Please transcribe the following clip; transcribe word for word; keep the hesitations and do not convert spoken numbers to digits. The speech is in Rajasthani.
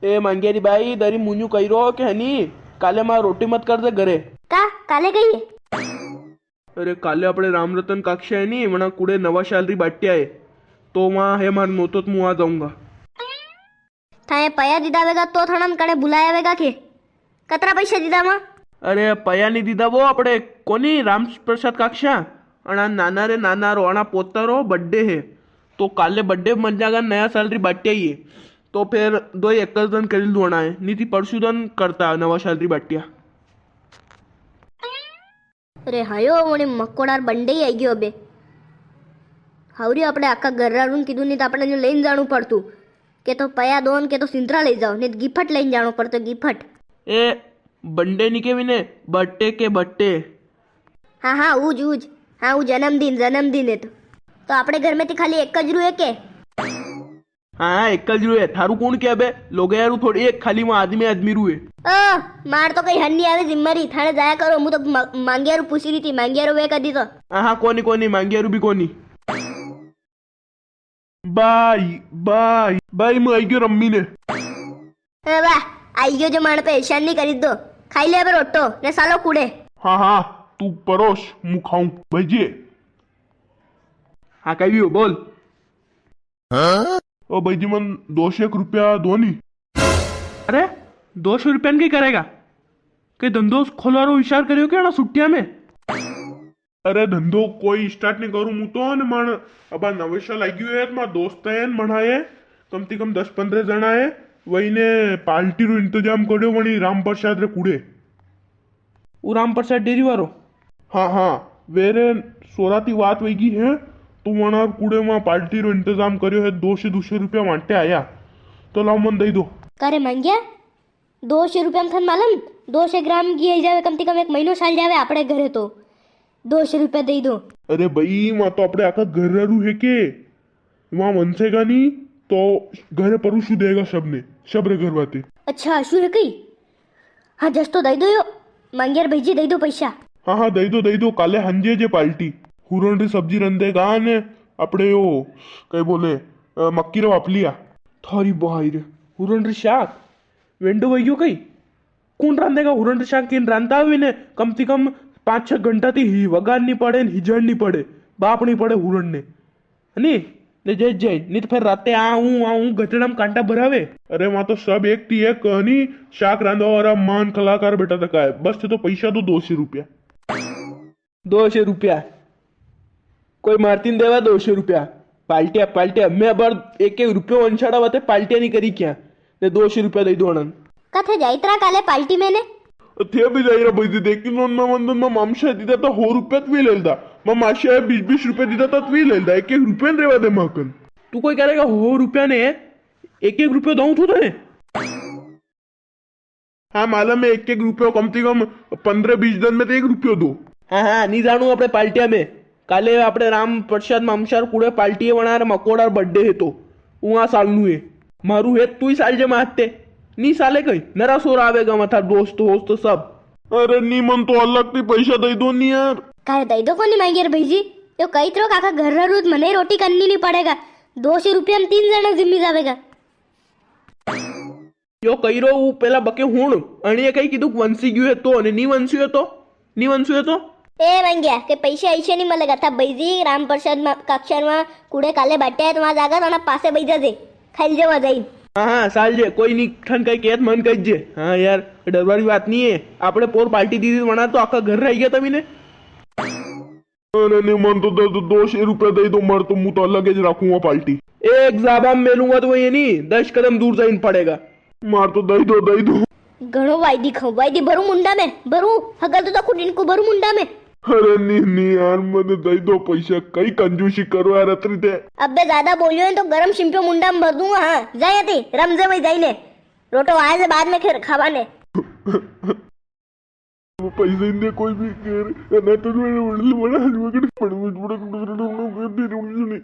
ए मांगिया री बाई, दरी मुन्यू कही रो के हनी, काले मां रोटी मत कर दे घरे। का? काले कही है? अरे काले आपणे रामरतन काक्षा है नी, वणा कुड़े नवा साल री बाटिया है, तो वां है मार नोतो, तो मूं आ जाऊंगा। थाए पया दीदा वेगा तो थाना कणे बुलाया वेगा के? कतरा पैसा दीदा मां? अरे पया नी दीदा, वो आपणे कोनी राम प्रसाद काक्षा, अणा नाना रे नाना रो, अणा पोता रो बर्थडे है, तो काले बर्थडे मन जागा, नया साल री बाटिया ही है, तो फिर दो ही एक दन करी लूं अणा है, नी थी परसू दन करता नवा साल री बाटिया। अरे हायो, वणी मकोड़ार बंडे ही आई गयो अबे। हावरी आपणे आखा घर रा रून कीधुं, नी तो आपणे जो लेन जाणू पड़तू। के तो पया दोन, के तो सिंतरा ले जाओ, नी तो गिफट लेन जाणो पड़तो, गिफट। ए, बंडे नी केवी ने, बट्टे के बट्टे। हाँ, हाँ, उज, उज। हाँ, उज जन्मदिन, जन्मदिन है तो। तो आपणे घर में तो खाली एक ज रू है के? हाँ, हाँ, एक ज रू है। थारू कुण के अबे? लोगया रू थोड़ी है, खाली वां आदमी आदमी रू है। ओ, मार तो कई हन्नी आवे जिम्मरी, थाने जाया करो, मूं तो म-, मांगिया रू पूछी री थी, मांगिया रू वे कदी तो। हाँ, हाँ, कोनी, कोनी, मांगिया रू भी कोनी। बाई, बाई, बाई, मूं आई गयो रम्मी ने। ए वाह, आई गयो जो माण पे एहसान नी करी दो। खाई ले अबे रोटो, ने सालो कूड़े। हाँ, हाँ, तू परोस, मूं खाऊं, भाईजी। हाँ, कई भी हो, बोल। ओ भाईजी, मन दो सौ एक रुपया दो नी। अरे, दो सौ रुपया ने कई करेगा? कई धंधो खोलवा रो विचार करियो के ना छुट्टिया में? अरे धंधो कोई start नी करूं मूं तो, ने मण अबा नवेसा लाग्यो है, तो मारा दोस्त है, ने मणा है, कम ती कम दस पन्द्रह जणा है, वई ने पार्टी रो इंतजाम कर्यो वणी राम प्रसाद रे कुड़े। उ राम प्रसाद डेरी वारो? हाँ, हाँ, वेरे सोरा ती बात वई गी है, तो वणा कुड़े वां पार्टी रो इंतजाम कर्यो है, दो सौ, दो सौ रुपया वांटे आया, तो लाओ मन दई दो। का रे मांगिया? दो सौ रुपया में थन मालूम, दो सौ ग्राम घी आई जावे, कम ती कम एक महीनो साल जावे आपणे घरे तो। दो सौ रुपया दई दो। अरे भाई, वां तो आपणे आखा घर रू है के, वां वंसेगा नी तो घरे परोसी देगा सबने, सब रे घर वाते। अच्छा, अशु है कई? हाँ, जस तो दई दो यो, मांगियार भाईजी दई दो पैसा। हाँ, हाँ, दई दो, दई दो, काले हांजे जे पार्टी। हुरण री सब्जी रंधेगा ने आपणे यो, कई बोले, अ, मक्की रा बाफलिया। थारी बाई रे, हुरण री शाक? वेंडो वई गयो कई? कुण रांधेगा हुरण री शाक? किन रांधता हुई ने कम ती कम पाँच छह घंटा ती ही वगाड़नी पड़े ने हिजड़नी पड़े, बाफनी पड़े हुरण ने। हनी? ने जय जय, नी तो फिर राते आऊं, आऊं, गटड़ा में कांटा भरावे। अरे, वां तो सब एक ती एक, हनी, शाक रांधवा वारा महान कलाकार बेठा थका है। बस थे तो पैसा दो, दो सौ रुपया। दो सौ रुपया? कोई मारती नी देवा दो सौ रुपया। पाल्टिया, पाल्टिया, मैं अबार एक एक रुपयो वंसाड़ा वाते पाल्टिया नी करी क्या? ने दो सौ रुपया दई दो अणन। कथे जाई तरा काले पाल्टी में ने? थे भी जाई रा भाई जी, देखी नोन में वंदन में मामशा दीदा था हो रुपया तो भी ले लेदा। मां माशा है बीस बीस रुपया दीदा था तो भी ले लेदा। एक एक रुपया नी रेवा दे माकन। तू कोई करेगा हो रुपया ने? एक एक रुपयो दऊं थू तने? हाँ, मालूम है, एक एक रुपयो कम ती कम पन्द्रह बीस दन में तो एक रुपयो दो। हाँ, हाँ, नी जाणू आपणे पाल्टिया में। काले आपणे राम प्रसाद मामशार कुड़े पाल्टी है, वणा रे मकोड़ा रो birthday है तो। उहाँ सालनू है। मारू है तू ही साल जे माते। नी साले कई, नरा सोर आवेगा माथा दोस्त होस्त सब। अरे नी, मन तो अलग ती पैसा दई दो नी यार। कारे दई दो कोनी मांगियार भाई जी? यो कई तरो काका घर रा रोज मने रोटी करनी नी पड़ेगा। दो सौ रुपया में तीन जणा जिम्मी जावेगा। यो कई रो, ऊ पेला बके हुण, अणिये कई कीधुं के वंसी गयो है तो, अने नी वंस्यो है तो, नी वंस्यो है तो? ए मांगिया, के पैसे ऐसे नी मलेगा था, बैजी राम प्रसाद मा-, काक्षा मा कुड़े काले बाटे है, तो वहां जागा थाना पासे बैजा जे, खाई जे वहां जाई। हाँ, हाँ, साल जे, कोई नी, ठन कई केत मन कई जे। हाँ यार, डरवारी बात नी है, आपणे पोर पार्टी दी दी वणा तो आखा घर रह गया था मीने। अरे नी, मन तो दे दो, दो सौ रुपया दे दो, मार तो मूं तो अलग ज राखूंगा पार्टी। एक जाबा में मेलूंगा तो ये नी, दस कदम दूर जाइन पड़ेगा। मार तो दे दो, दे दो। घणो वायदी खाऊं, वायदी भरू मुंडा में, भरू, हगल तो खुद इनको भरू मुंडा में। अरे नी, नी यार, मने दे दो पैसा, कई कंजूसी करो यार अतरी ते। अबे ज्यादा बोलियो है तो गरम शिंप्यो मुंडा में भर दूंगा, हाँ, जा यां ती, रमजे वई जाइने। रोटो आए से बाद में खेर खावा ने। वो पैसे ही दे कोई भी कर, ना तो मेरे उड़ल बड़ा हलवा कर, बड़ा, बड़ा, बड़ा, बड़ा, बड़ा, बड़ा, बड़ा, बड़ा, बड़ा, बड़ा,